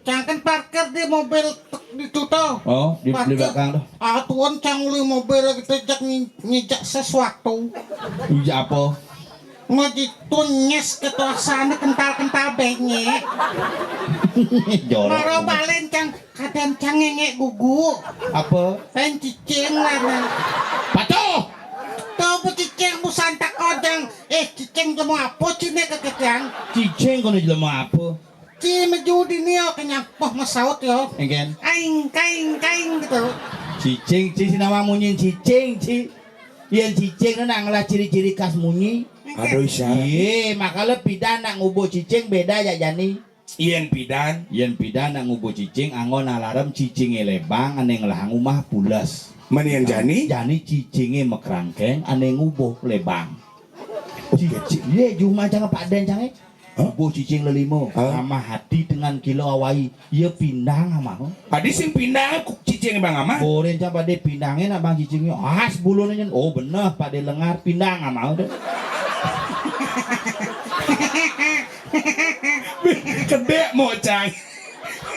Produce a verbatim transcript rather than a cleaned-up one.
Cang kan parkir di mobil tek di tuh. Oh, di, di Parkir. Belakang tuh. Ah, tuan cang uli mobil gitu, jak ngi-, ngijak sesuatu. Iya apa? Ngejitun nyes ketuasane kental-kental benyek. Jorok. Maro balen cang, kadang cang ngengek gugu. Apa? Pen cicing lah, nah. Patuh! Tuh, bu cicing, bu santak odang. Eh, cicing jelema apa cine ke kecang? Cicing kono jelema apa? Ci meju dini yo kenyang poh mesaut yo. Engken. Kaing, kaing, kaing gitu. Cicing, ci, si nama munyin cicing, ci. Yen cicing nak ngelah ciri-ciri khas munyi. Aduh, Isa. Iye, makale pidan nak ngubuh cicing beda jak jani. Yen pidan. Yen pidan nak ngubuh cicing, anggon alarm cicinge lebang, ane ngelahang umah pules. Men yen jani? Jani cicinge mekrangkeng, ane ngubuh lebang. Cicing, ye, jumah jange Pak Den jange. Hah? Ngubuh cicing lelimo, Hah? Amah hati dengan kilo awai, ye pindang amah. Adi sing pindang ku-, cicing bang amah? Boren cang pade pindange nak bang cicinge, as bulune nyen. Oh, bener, pade lengar pindang amah deh. Kedek mo cang.